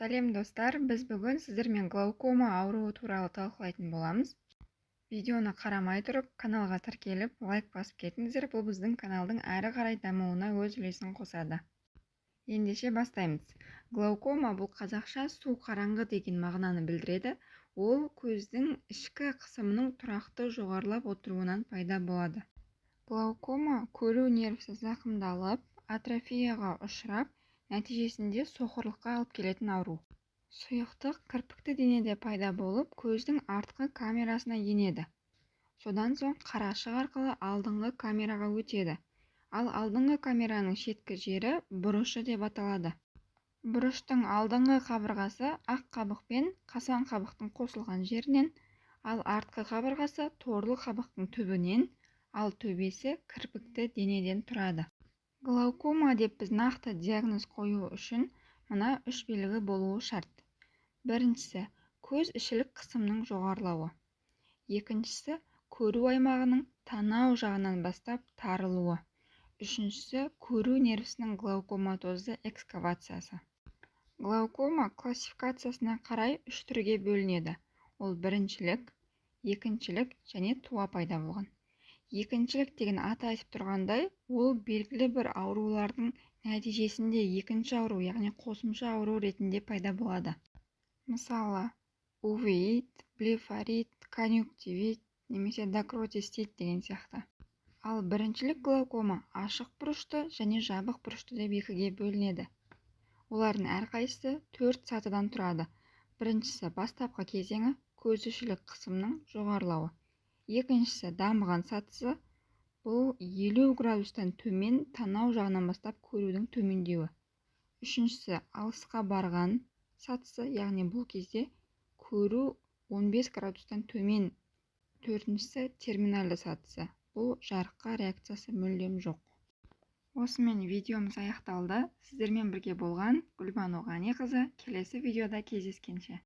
Сәлем, достар! Біз бүгін сіздермен глаукома ауруы туралы талқылайтын боламыз. Видеоны қарамай тұрып, каналға тіркеліп, лайк басып кетіңіздер. Бұл біздің каналдың әрі қарай дамуына өз үлесін қосады. Ендеше бастаймыз. Глаукома — бұл қазақша су қараңғы деген мағынаны білдіреді. Ол көздің ішкі қысымының тұрақты жоғарылап отыруынан пайда болады. Глаукома көру нервісі зақымдалып, атрофияға ұшырап, нәтижесінде соқырлыққа алып келетін ауру. Сұйықтық кірпікті денеде пайда болып, көздің артқы камерасына енеді. Содан соң қарашық арқылы алдыңғы камераға өтеді. Ал алдыңғы камераның шеткі жері бұрышы деп аталады. Бұрыштың алдыңғы қабырғасы ақ қабық пен қасаң қабықтың қосылған жерінен, ал артқы қабырғасы торлы қабықтың түбінен, ал төбесі кірпікті денеден тұрады. Глаукома деп біз нақты диагноз қою үшін мына үш белгі болуы шарт. Біріншісі — көз ішілік қысымның жоғарылауы. Екіншісі — көру аймағының танау жағынан бастап тарылуы. Үшіншісі — көру нервісінің глаукоматозды экскавациясы. Глаукома классификациясына қарай үш түрге бөлінеді. Ол біріншілік, екіншілік және туа пайда болған. Екіншілік деген аты айтып тұрғандай, ол белгілі бір аурулардың нәтижесінде екінші ауру, яғни қосымша ауру ретінде пайда болады. Мысалы, увеит, блефарит, конъюнктивит немесе дакриоцистит деген сияқты. Ал біріншілік глаукома ашық бұрышты және жабық бұрышты деп екіге бөлінеді. Олардың әрқайсысы төрт сатыдан тұрады. Біріншісі — бастапқы кезеңі, көз ішілік қысымның жоғарылауы. Екіншісі — дамыған сатысы, бұл 50 градустан төмен танау жағынан бастап көрудің төмендеуі. Үшіншісі — алысқа барған сатысы, яғни бұл кезде көру 15 градустан төмен. Төртіншісі — терминальды сатысы, бұл жарыққа реакциясы мүлдем жоқ. Осымен видеомыз аяқталды. Сіздермен бірге болған Гүлбану Ғаниқызы. Келесі видеода кездескенше!